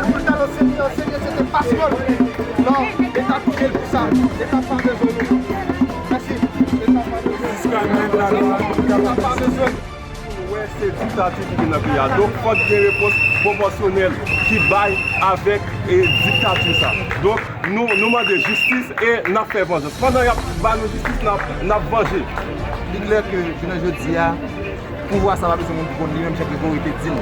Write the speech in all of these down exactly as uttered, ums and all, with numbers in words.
Pou l ta nan Senyè, Senyè, se te pasyon l. Non, Leta touye l pou sa. Leta pa bezwen nou. Mèsi. Leta pa bezwen. Leta pa bezwen. Pou nou wè se diktati ki gen nan peyi a. Donk, fòk gen repons pwopòsyonèl ki bay avèk, e, diktati sa. Donk, nou, nou mande jistis e n ap fè vanjans. Pandan y ap ba nou jistis, n ap, n ap vanje. Li klè ke jounen jodi a, pouvwa sa pa bezwen moun pou konn li, menm jan Gregory te di l.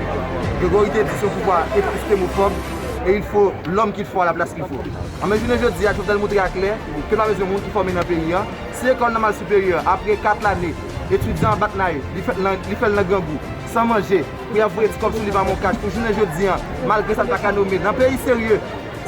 Gregory te di se yon pouvwa epistemofòb, et il faut l'homme qu'il faut à la place qu'il faut. Anben, jounen jodi a, Jovenel montre aklè ke pa bezwen moun ki fòme nan peyi a. Si lekòl nòmal siperyè, apre kat lane, etidyan an bat naye, li fè l nan, li fè l nan grangou, san manje, pou y ap voye ti kòb sou li pa Moncash, pou jounen jodi a, malgre sa l pa ka nome, nan peyi serye,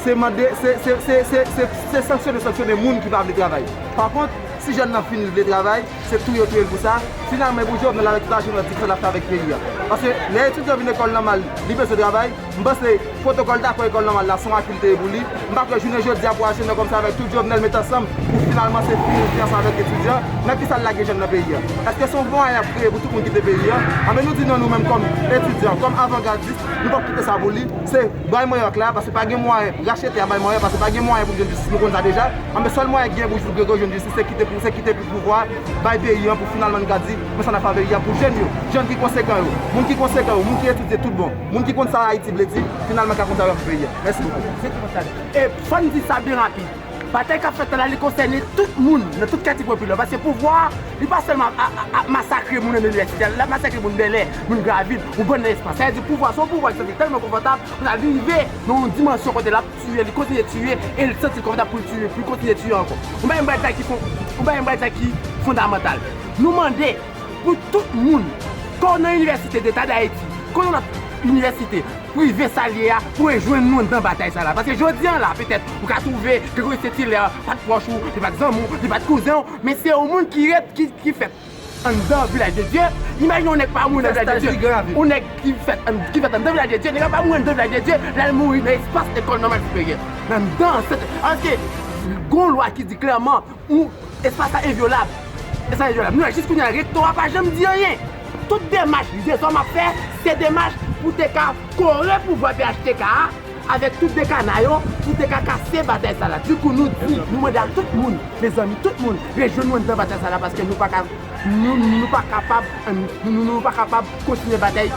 se mande, se, se sanksyone, sanksyone moun ki pa vle travay. Pa kont, si jèn nan fin vle travay, se touye yo touye l pou sa. Finalman, e pou Jovenel avèk tout ajenou l di k fè l ap fè avèk peyi a. Paske lè etidyan vin lekòl nòmal, li bezwen travay, m panse pwotokòl dakò lekòl nòmal la, se yon akil te ye pou li. M pa kwè jounen jodi a pou ajenou kòmsi avèk tout Jovenel met ansanm pou finalman se fini fiyanse avèk etidyan. Nan kisa l lage jèn nan peyi a? Èske se yon mwayen y ap kreye pou tout moun kite peyi a? Anben nou di non, nou menm kòm etidyan, kòm avangadis, nou p ap kite sa pou li. Se bay manyak la, paske pa gen mwayen, rache tè a bay manyak, paske pa gen mwayen pou jwenn jistis, nou konn sa deja. Anben sèl mwayen ki gen pou Gregory jwenn jistis, se kite pou, se kite pou pouvwa a bay peyi an pou finalman n ka di, men sa n ap fè peyi a pou jèn yo, jèn ki konsekan yo, moun ki konsekan yo, moun ki etidye tout bon, moun ki konn sa Ayiti vle di, finalman ka konn sa yo ap fè peyi a. Mèsi bokou. E fò n di sa byen rapid. Batay k ap fèt la, li konsène tout moun nan tout katye popilè. Paske pouvwa a, li pa sèlman ap, ap, ap, ap masakre moun nan inivèsite a, l ap masakre moun Bèlè, moun Gravil, yon bann nan Espas. Sa vle di pouvwa, se yon pouvwa ki santi tèlman konfòtab, kounye a li rive nan yon dimansyon kote l ap tiye, li kontinye tiye, e l santi l konfòtab pou l tiye, pou l kontinye tiye ankò. Yon bagay, yon bagay ki fon-, yon bagay, yon bagay ki fondamantal. Nou mande pou tout moun, ke w nan Inivèsite Deta d Ayiti, ke w nan lòt inivèsite prive sa l ye a, pou rejwenn nou anndan batay sa la. Paske jodi a la, petèt, ou ka twouve Gregory Saint-Hilaire pa t pwòch ou, li pa t zanmi w, li pa t kouzen w, men se yon moun ki ret, ki, ki fèt anndan Vilaj de Dye. Imajine yon nèg pa mouri nan Vilaj de Dye. Yon nèg ki fèt ann-, ki fèt anndan Vilaj de Dye, nèg la pa mouri anndan Vilaj de Dye, l al mouri nan espas lekòl nòmal siperyè. Nan, anndan, se, paske gon lwa ki di klèman, ou, espas la envyolab. Espas la envyolab. Nou wè jis kounye a, rektè a pa janm di anyen. Tout demach dezòm ap fè, se demach pou te ka kore pouvwa P H T K a, avèk tout dekana yo, pou te ka kase batay sa la. Dikou, nou di, nou mande a tout moun, mezanmi, tout moun, rejwenn nou anndan batay sa la, paske nou pa ka, nou, nou pa kapab, nou, nou, nou pa kapab kontinye batay.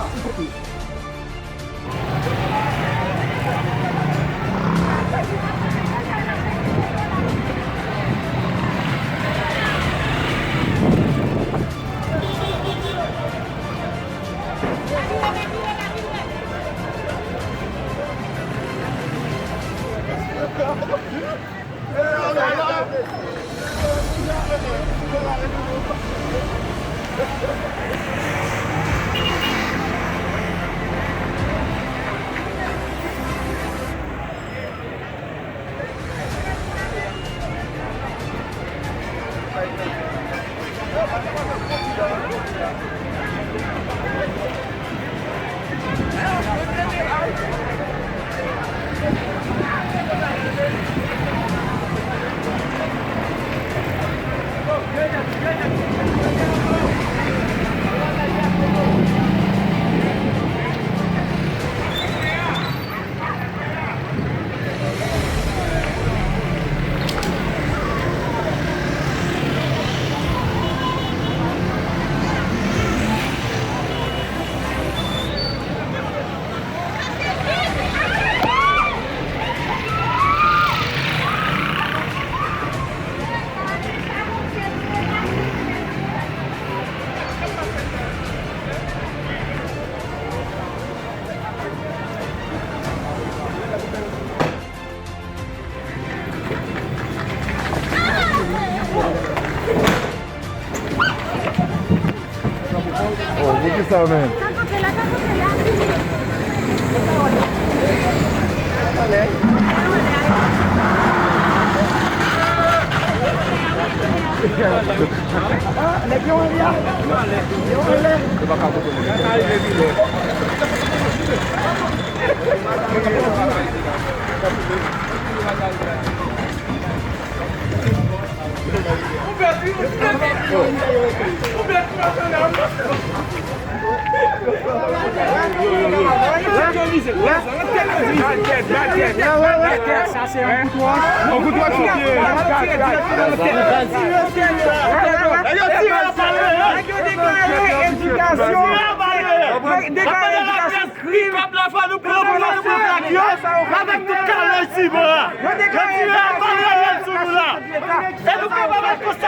Sa menm. Sa se yon kout wòch. Yo deklare edikasyon. Deklare edikasyon. Pikap la fò nou pran, pran, nou pran plak yo. Avèk tout kalòj sibò a. Yo tire apayèl sou nou la. E nou kapab al konsa.